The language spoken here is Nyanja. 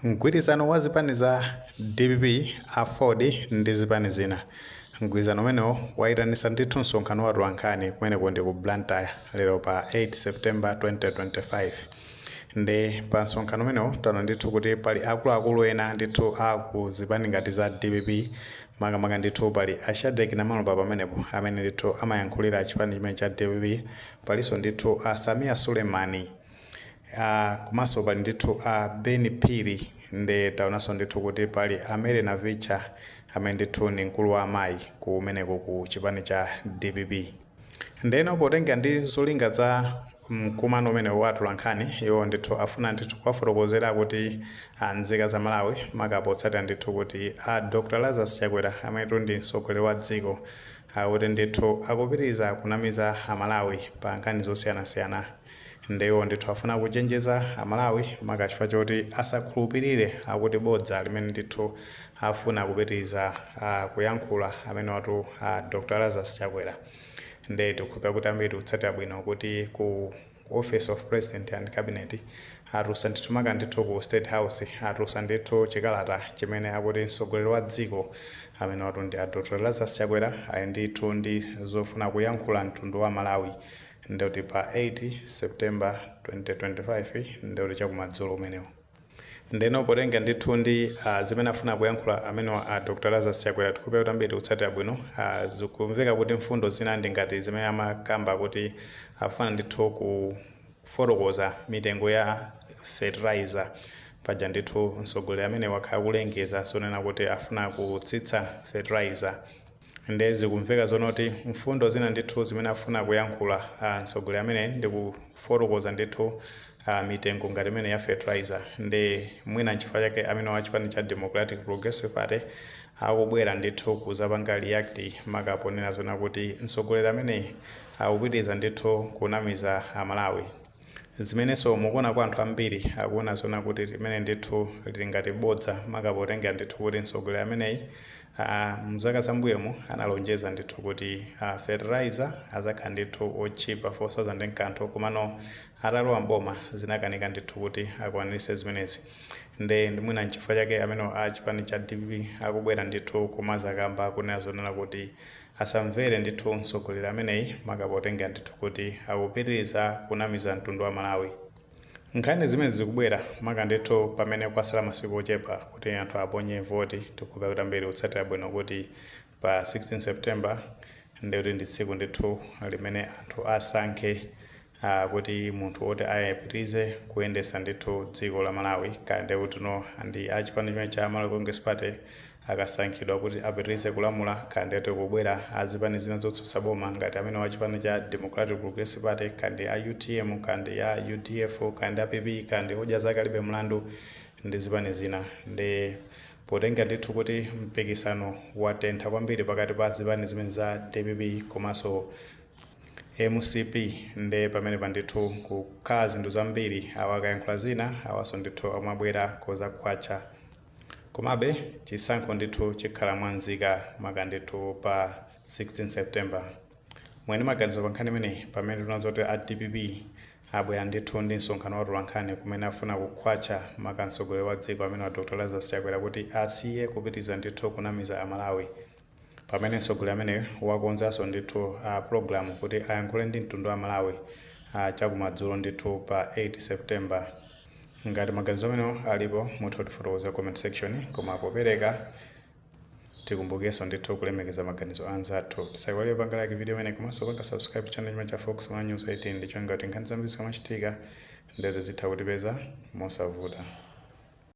Mgwirizano wa zipani za dpp, Aford ndi zipani zina, mgwirizano umenewo wayitanitsa ndithu msonkhano wa atolankhani kumeneko ndi ku Blantyre lero pa 8 September 2025. Ndi pa msonkhano umenewo taona ndithu kuti pali akuluakulu ena ndithu aku zipani ngati za dpp, makamaka ndithu pali a Shadric Namalomba pamenepo amene ndithu amayankhulira chipani chimene cha dpp. Palinso ndithu a Sameer Suleman, komanso pali ndithu a Ben Phiri. Ndi taonanso ndithu kuti pali a Mary Navicha amene ndithu ndi mkulu wa amayi kumeneko ku chipani cha dpp. Ndeno potenga ndi zolinga za mkumano umene wa atolankhani, iwo ndithu afuna ndithu kuwafotokozera kuti nzika za Malawi, maka potsatira ndithu kuti a Dr Lazarus Chakwera amene ndi mtsogoleri wa dziko akuti ndithu akupitiriza kunamiza Amalawi pa nkhani zosiyanasiyana. Ndiwo ndithu afuna kuchenjeza Amalawi, maka chifukwa choti asakhulupirire akuti bodza limene ndithu afuna kupitiriza kuyankhula amene watu Dr Lazarus Chakwera. Ndi tikukhulupirira kuti ambiri tikutsatira bwino kuti ku Office of President and Cabinet atulutsa ndithu, maka ndithu ku State House atulutsa ndithu chikalata chimene akuti mtsogoleri wa dziko amene watu ndi a Dr Lazarus Chakwera ali ndithu ndi zofuna kuyankhula mtundu wa Malawi, ndikuti pa 8 September 2025, ndikuti chakumadzulo umenewo. Ndeno potenga ndithu ndi zimene afuna kuyankhula amene a Dr Lazarus Chakwera, tikukhulupirira kuti ambiri tikutsatira bwino. Zikumveka kuti mfundo zina ndi ngati zimene amakamba kuti afuna ndithu kufotokoza mitengo ya fertilizer. Paja ndithu mtsogoleri amene wakhala kulengeza zonena kuti afuna kutsitsa fertilizer. Nde zikumveka zonoti mfundo zina ndithu zimene afuna kuyankhula mtsogoleri amene ndi kufotokoza ndithu mitengo ngati imene ya fertilizer. Ndi mwina nchifukwa chake amene wa chipani cha Democratic Progressive Party akubwera ndithu kuzapanga react, maka ponena zona kuti mtsogoleri amene akupitiriza ndithu kunamiza Amalawi, zimenenso mukuona kwa anthu ambiri akuona zona kuti limene ndithu lili ngati bodza, maka potengera ndithu kuti mtsogoleri ameneyi mzaka zambuyomu analonjeza ndithu kuti fertilizer azakhala ndithu otchipa 4000 nkanthu, komano atalowa mboma zinakanika ndithu kuti akwaniritse zimenezi. Nde mwina nchifukwa chake amene a chipani cha DPP akubwera ndithu kumazakamba kunena zonena kuti asamvere ndithu mtsogoleri ameneyi, maka potengera ndithu kuti akupitiriza kunamiza mtundu wa Malawi. Nkhani zimene zikubwera maka ndithu pamene kwasala masiku ochepa kuti anthu aponye voti. Tikukhulupirira kuti ambiri kutsatira bwino kuti pa 16 September ndikuti ndi tsiku ndithu limene anthu asankhe kuti munthu woti ayapitirize kuyendetsa ndithu dziko la Malawi, kaya ndikuti no ndi achipani chimene cha Malawi Congress Party akasankhidwa kuti apitirize kulamula, kaya ndikuti kubwera azipani zina zotsutsa boma ngati amene wa chipani cha Democratic Progressive Party, kaya ndi a UTM, kaya ndi a UDF, kaya ndi a PP, kaya ndi Odya Zake Alibe Mlandu ndi zipani zina. Ndi potenga ndithu kuti mpikisano watentha kwambiri pakati pa zipani zimene za DPP komanso MCP, nde pamene pandithu kukhala zinthu zambiri, awa akayankhula zina, awanso ndithu amabwera kozakhwacha. Komabe chisankho ndithu chikhala mwanzika, maka ndithu pa 16 September. Mwene maganizo pa nkhani imeneyi, pamene tinazo kuti a DPP abwera ndithu ndi msonkhano wa atolankhani kumene afuna kukhwacha maka mtsogoleri wa dziko amene wa Dr Lazarus Chakwera kuti asiye kupitiriza ndithu kunamiza Amalawi, pamene mtsogoleri ameneyo wakonzanso ndithu a program kuti ayankhule ndi mtundu wa Malawi chakumadzulo ndithu pa 8 September. Ngati maganizo amenewo alipo, mutha kutifotokoza comment section. Koma popereka, tikumbukenso ndithu kulemekeza maganizo anzathu. Tisaiwale panga like video imene komanso panga subscribe channel chimene cha Fox One News 18 ndi cholinga kuti nkhani zambiri zikamachitika ndete zitha kutipeza mosavuta.